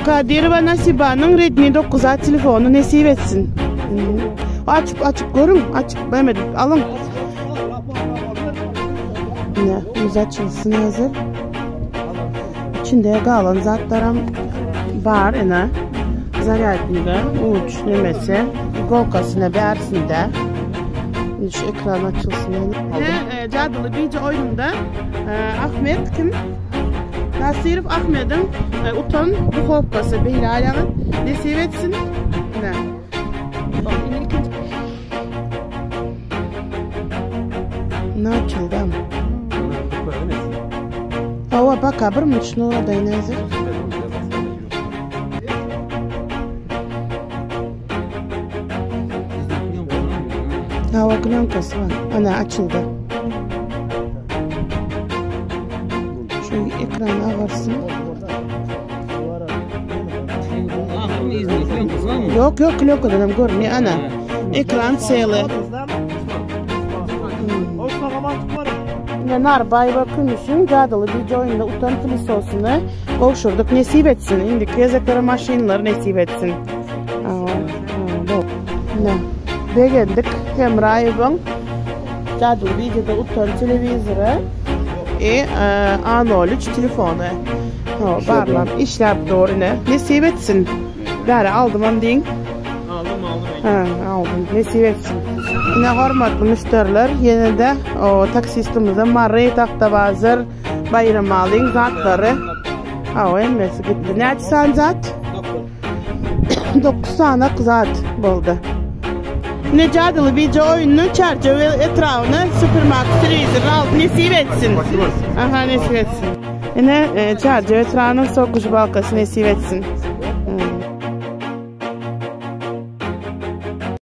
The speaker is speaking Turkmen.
Kadyrowa Nasibanyň Redmi 9A telefony nesip etsin. Açyp açyp görüň, açyp näme edip alyň. Ne, ýüz açylsyn häzir. İçinde galan zatlaram bar ene. Zarýadnigi, uç nemesi, igolkasyna bärsinde. Indi şu ekran açylsyn. Ne, e, jadyly bije oýnunda e, Ahmet kim? Nasirow Ahmediň e, utan duhowkasy beýle aýagy nesip etsin. Ne. Ne açyldy ama. Hawa baka bir minut şunu oradaýyn häzir. Hawa klýonkasy bar. Ana açyldy. Şu ekran agarsyn. Yok yok klýonkadan hem görünýär ana. Ekran sely. Ine Narbaýewa Kümüşiň jadyly bije oýunda utan pylesosunu gowşurdyk. Nesip etsin. Indiki gezeklere maşynlar nesip etsin. Ine begendik Hemraýewiň jadyly bijede utan telewizory i A03 telefony. Barlam işläp dur ine. Nesip etsin. Bäri aldymam diýiň. Aldym aldym. Ha, aldym. Nesip etsin. Ine hormatly müşderiler, ýene-de o taksistimize Mary, Tagtabazar, Baýramalyň zatlary. Hawa, hemmesi gitdi. Näçe sany zat? 9 sany zat boldy. Ne jadyly bije oýunyny Çärjew etrabyna Supermax telewizoryny aldy. Nesip etsin. Aha, nesip etsin. Ine, e, Çärjew etrabynyň sokuş balkasy nesip etsin.